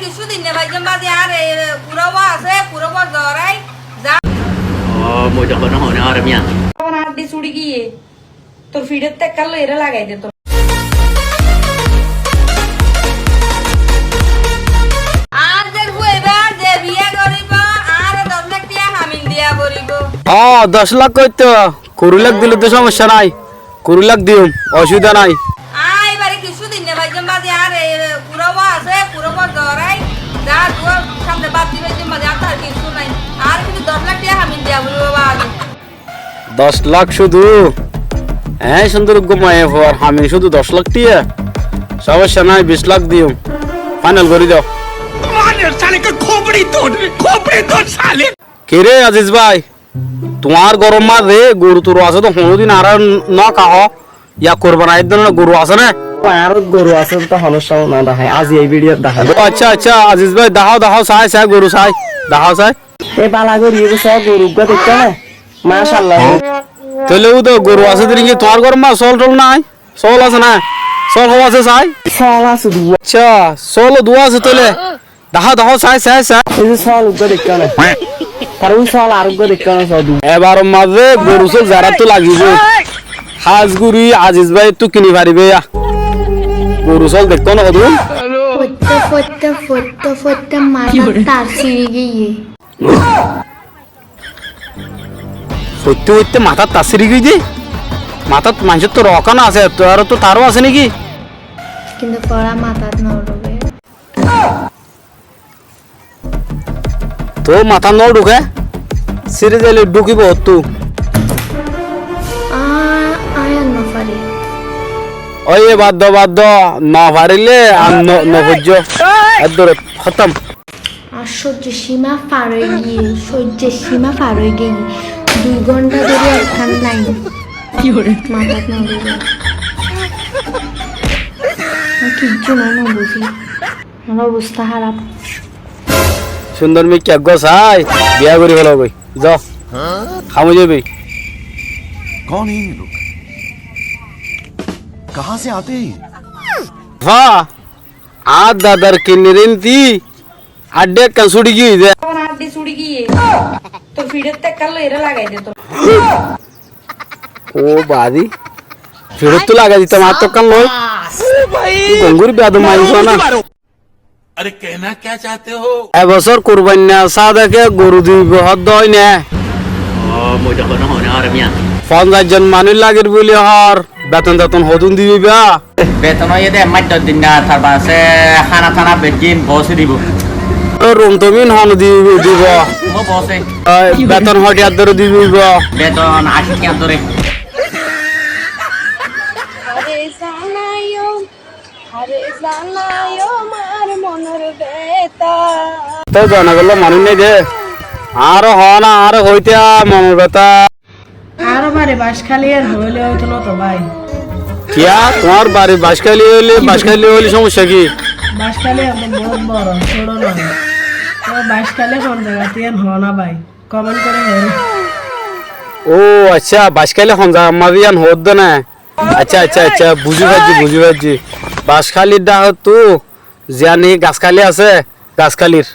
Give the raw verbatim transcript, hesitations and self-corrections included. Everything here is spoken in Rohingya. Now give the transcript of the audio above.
Kissú din no faijjum bade, añáre kurá asé, kurá zorai, za. Ó, mui to hono hono ar miya. Abar añár de suri giyé. Tor fiçót tekkán loi eré lagai de tor. Añár ze fua ibá ze biya goribo, añáre doc lak tiya hamin diya foribo. Ó, doc lak hoito, kuri lak dile to somosya nai. Kuri lak diyum, osubida nai. Añí ibare kissú din no faijjum bade, añár kurá asé, kurá zorai, za duwar samne bad di faijjum bade, añár kissú nai. Añáre kintu doc lak tiya hamin diya foribo bade. Doc lak cúdu? Eé, cúndor uggwá maiyafuar hamin cúdu doc lak tiya? Somosya nai, bic lak diyum. Fainal gorí do. मार साले का खोपड़ी तोड़, खोपड़ी तोड़ साले। Ki re, Aziz bái? Tuáñr góror mazé goru toru asé de, honódin añáre no kahó. Yá kurban aidde no, goru asé né? Añár goru asé de, honó somot no dahái, aijja ei bidiyot dahái. Ó, accá, accá, Aziz bái, daháo, daháo, sai, sai, goru sai, daháo sai. E bala gorí ego só, goru uggwá deikkó né? Macállah. Tóile ó de goru asé de niki, tuáñr góror mazé sól tól nai? Sól asé né? Sól hó asé sai? Sól asé duwá. Accá, sól duwá asé tóile. Daháo, daháo, sai, sai, sai. Ei ze sól uggwá deikkó né? Tar oi sól ar uggwá deikkó né, só duwá. Ebaror mazé goru sól zaráttu lagibó, hás gorí Aziz báittú kini faribó yá. Goru sól deikkó né hodún? Foitte, foitte, foitte, foitte matát tar siri giyé. Foitte foitte matát tar siri giyé de? Matát maincóttu rok án asé, etó aró to taró asé niki? Kintu fora matát no dhuké. Toóu matát no dhuké? Siri zailé dhukibou hottú? Añí, añí ar no fari. Óiye, bad do, bad do. No farilé ar no, no foijjó. Eddúrot hótom. Añár sóijjor sima far ói giyé, sóijjor sima far ói giyé. Dui gónta dóri ekkán lain. Ki bole? Matát no dhuké. Añí kiccú no, no buzí. Añár obosta háraf. Cúndor mikká eggúa sai, biya gorí féla goi. Zo. Ham ói zaibo. कौन है ये लोग? कहाँ से आते हैं ये? Fa, añár dadar kinnirin di, añár de ekkán súçi giyé de. Añár de súçi giyé. Tor fiçót ekkán loi eré lagai de tor. Ó baázi, fiçóttu lagai ditam añáttu ekkán loi. Ó bái, gongóri beyadob maincó na. अरे कहना क्या चाहते हो? E bosór kurbainna sádaké goru dibo hoódde óine. Ó, mui to hono hono ar miya. Fonzaic zon manúic lagir buli hoór, beton teton hodún dibo ibá? Beton óiye de ek mac doc din na, tar baade hána tána beggín bosé dibo. Ó, rum tum ín hone dibo, dibo? Ó, bosé. Ó, beton hotiyar dóre dibo ibá? Beton ací tiyar dóre. Añáre zanaiyó, añáre zanaiyó, añár monor beta. Tói zana golla manúic nái de. Añáre hoó na, añáre hoitá monor beta. Añár bari Backháli en hoilé óito no to bái. Kiyá? Tuáñr bari Backháli óile, Backháli óile somosya ki? Backháli en to bout boro, cóto no. Tó Backháli hon zagat iyan hoó na bái. Comment gorí hoó. Ó accá, Backháli hon zagat mazé iyan hoódde na. Accá, accá, accá, buzí faijjí, buzí faijjí. Backhálir dhákottu ziyán niki Gasháli asé, Gashálir.